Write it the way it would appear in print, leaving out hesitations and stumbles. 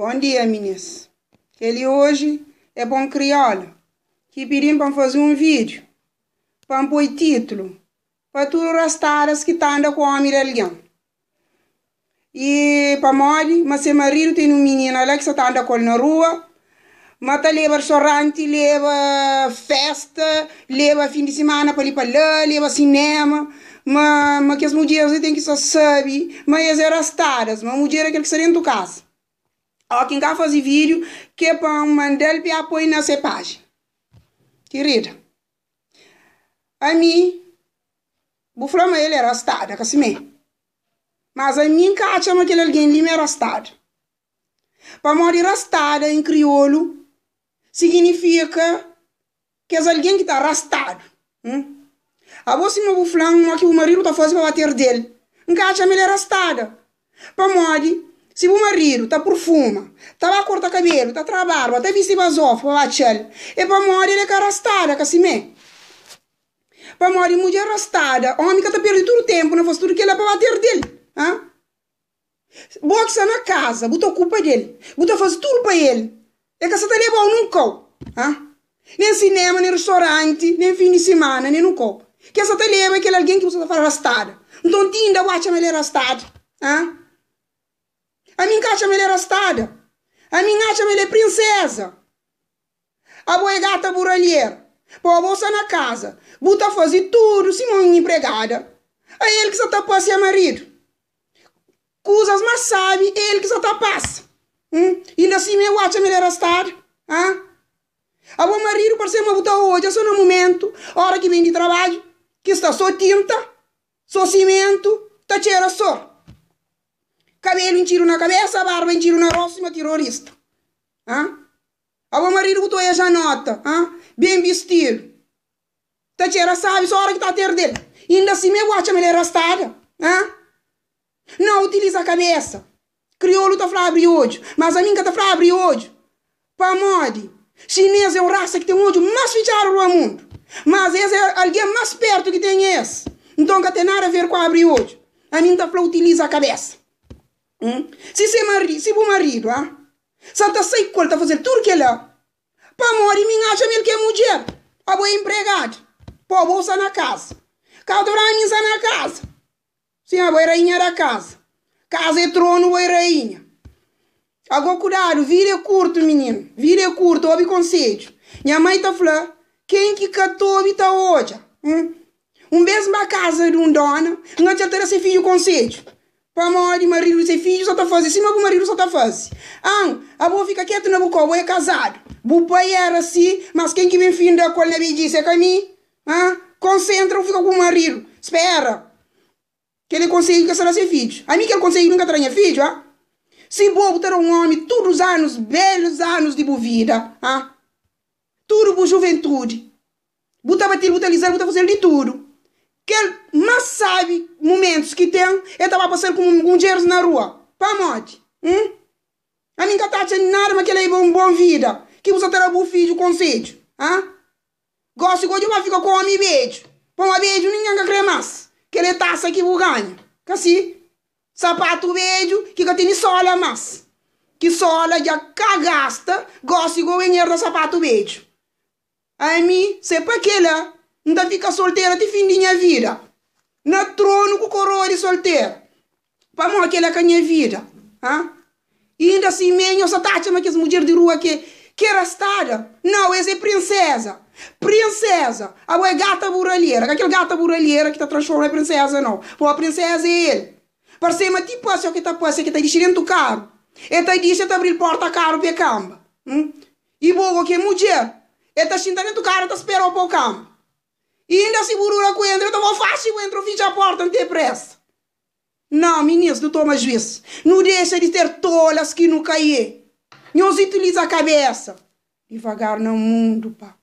Bon dia minis. Kel-li oji é pa un kriola ki pidi-m pa N faze un vídiu pa N poi titlu pa tudu rastadas ki ta anda ku ómi di algen. I pamodi ma se maridu tene un minina la ki sa ta anda ku el na rua, ma ta leba ristoranti, leba festa, leba fin di simana pa li pa la, leba sinema, ma ma kes mudjeris li ten ki sta sabe ma es é rastadas, ma mudjer é kel ki sta dentu kaza. Ó ki N ka faze vídiu ke pa N manda-l pa e poi na se pájina. Kirida, ami bu fla ma el é rastada, ka simé? Mas ami N ka atxa ma kel algen li ma é rastada. Pamodi rastada en kriolu siginifika kes algen ki ta rastadu. Abo sima bu fla-m mo ki bu maridu ta faze pa ba ter del, N ka atxa ma el é rastada. Pamodi si bu maridu ta purfuma, ta ba korta kabelu, ta tra barba, ta bisti bazofu pa ba atxa-l, é pamodi el é ka rastada, ka simé? Pamodi mudjer rastada, omi ka ta perde tudu tenpu na faze tudu kel-la pa ba ter del. Bo ki sta na kaza, bu ta okupa del, bu ta faze tudu pa el, el ka sa ta leba-u nun kau, ha? Nen sinema, nen ristoranti, nen fin di simana, nen nun kau. Kel sa ta leba é kel algen ki bu sa ta fla rastada. Nton ti inda bu atxa ma el é rastadu, ha? Ami N ka atxa ma el é rastada. Ami N atxa ma el é prinseza. Abo é gata buralhera. Pa bo sta na kaza, bu ta faze tudu sima un inpregada. A el ki sa ta pasia maridu. Kuzas más sábi é el ki sa ta pasa. Hum, inda sima eu atxa ma el é rastadu. Ha? Abo maridu parse ma bu ta odja so na mumentu, ora ki ben di trabadju, ki sta so tinta, so simentu, ta txera sor. Kabelu intxidu na kabesa, barba intxidu na rostu sima tirorista. Ha? Abo maridu bu ta oia janota, ha? Ben bistidu. Ta txera sabi so ora ki ta ter del. Inda simé bu atxa ma el é rastada, ha? Nau, utiliza kabesa. Kriolu ta fla abri odju, mas ami N ka ta fla abri odju. Pamodi? Xinês é un rasa ki ten odju más fitxadu rua mundu. Mas es é algen más spertu ki ten es. Nton ka ten nada ver ku abri odju. Ami N ta fla utiliza kabesa. Si se mari, si bu maridu, ha? Sa ta sai ku el, ta faze-l tudu kel-la. Pamodi mi N atxa ma el ki é mudjer, abo é inpregadu. Po bo sta na kaza. Kau ta fla, Ami N sta na kaza. Sin, abo é rainha da kaza. Kaza é tronu, bo é rainha. Ago kudadu, vida é kurtu, mininu. Vida é kurtu, obi konsedju. Nha mai ta fla, Ken ki ka ta obi ta odja. Un bês N ba kaza di un dóna, N atxa-l ta da se fidju konsedju. Pamodi maridu di se fidju sa ta faze sima bu maridu sa ta faze. An, abo fika ketu na bu kau, bo é kazadu. Bu pai éra si, mas ken ki ben finda ku el na bedjisa é ka mi. An, konsentra bu fika ku bu maridu. Spera. Kel é konsedju ki el sta da se fidju. Ami kel konsedju li N ka ta da nha fidju, an. Si bo bu ta da un ómi tudu us anus, belus anus di bu vida, an, tudu bu juventudi, Bu ta bati-l, bu ta liza-l, bu ta faze-l di tudu. Kel más sábi mumentus ki ten, el ta ba pasa-l ku mudjeris na rua. Pamodi? Hum? Ami N ka ta atxa nada ma kel-la é un bon vida ki bu sa ta da bu fidju konsedju. Ha? Gósi go dja ba fika ku ómi bedju. Pamodi bedju ningen ka kre más. Kel-la é tasa ki bu ganha. Ka si? Sapatu bedju ki ka tene sóla más. Ki sóla dja ka gasta, gósi go ben erda sapatu bedju. Ami, se pa kela, N ta fika soltera ti fin di nha vida, na tronu ku koroa di soltera, pamodi kela ka nha vida. Ha? Inda simé, nhos sa ta atxa ma kes mudjer di rua ke ke rastada? Nau, es é prinseza! Prinseza! Abo é gata buralhera, ka kel gata buralhera ki ta transforma prinseza, nau. Pamodi prinseza é el. Parse ma ti pase o ke ta pase, ke ta dixi dentu karu, e ta dixi, e ta abril porta karu pa e kanba. Hum? I bo go ki é mudjer, e ta xinta dentu karu ta spera-u pa-u kanba. I inda si bu dura ku entra, e ta fla-u, Faxi bu entra, fitxa porta, N ten presa. Nau, minis, nu toma juis. Nu dexa di ser tolas ki nu ka é. Nhos utiliza kabesa. Divagar na mundu, pa.